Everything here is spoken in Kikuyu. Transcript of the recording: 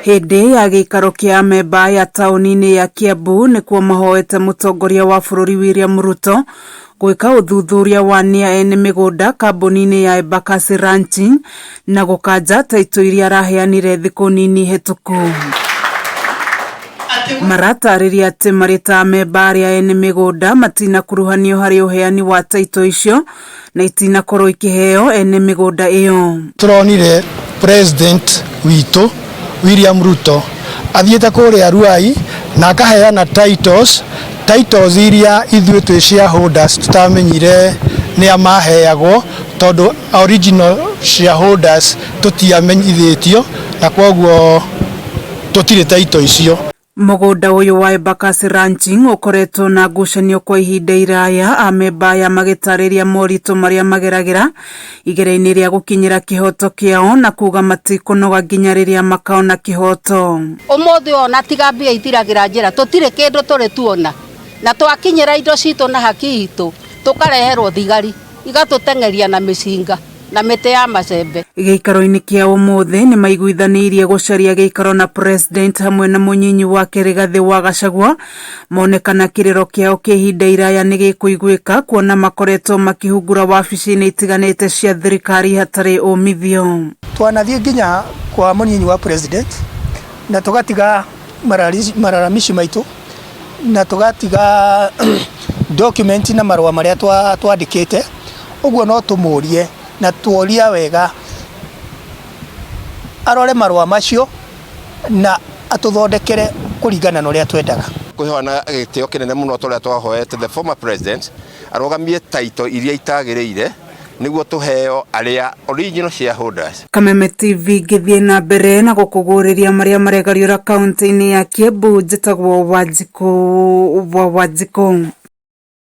Hĩndĩ ya gĩikaro kĩa amemba ya taũni-inĩ ya Kiambu nĩkuo mahoete mũtongoria wa bũrũri William Ruto gwĩka ũthuthuria wa nĩa ene mĩgũnda kambuni-inĩ ya Embakasi Ranching na gũkanja taitũ iria araheanire thikũ nini hĩtũku. Maratarĩria atĩ marĩ ta amemba arĩa ene mĩgũnda matinakuruhanio harĩ ũheani wa taitũ icio na itinakorwo ikĩheo ene mĩgũnda ĩyo. Tũronire president witũ William Ruto athiĩte kũrĩa Ruai na akaheana titles, titles iria ithuĩ twĩ shareholders tũtamenyire nĩa maheagwo tondũ original shareholders tũtiamenyithĩtio na kwoguo tũtirĩ title icio. Mũgũnda ũyũ wa Embakasi Ranching ũkoretwo na ngucanio kwa ihinda iraya, amemba aya magĩtarĩria moritũ marĩa mageragĩra igeria-inĩ rĩa gũkinyĩra kĩhoto kĩao na kuga matikũnoga nginya rĩrĩa makaona kĩhoto. Ũmũthĩ ona tiga mbia ithiragĩra njĩra tũtirĩ kĩndũ tũrĩ tuona, na twakinyĩra indo citũ na haki itũ tũkareherwo thigari igatũteng'eria na mĩcinga na mĩtĩ ya macembe. Gĩikaro-inĩ kĩa ũmũthĩ nĩ maiguithanĩirie gũcaria gĩikaro na president hamwe na mũnyinyi wake Rigathĩ wa Gachagua monekana kĩrĩro kĩao kĩa ihinda iraya nĩ gĩkũiguĩka kuona makoretwo makĩhungura wabici-inĩ itiganĩte cia thirikari hatarĩ umithio. Twanathiĩ nginya kwa mũnyinyi wa president na tũgatiga mararamici maitũ na tũgatiga document na marũa marĩa twandĩkĩte, ũguo no tũmũrie na tuoria wega arore marũa macio na atũthondekere kũringana na ũrĩa twendaga. Kwĩhoa gĩtĩo kĩnene mũno tũrĩa twahoete the former president arũgamie title iria itagĩrĩire nĩguo tũheo arĩa original shareholders. Kameme TV ngĩthiĩ na mbere na gũkũgũrĩria marĩa maregariũra kaunti-inĩ ya Kiambu, njĩtagwo Wanjikũ wa Wanjikũ.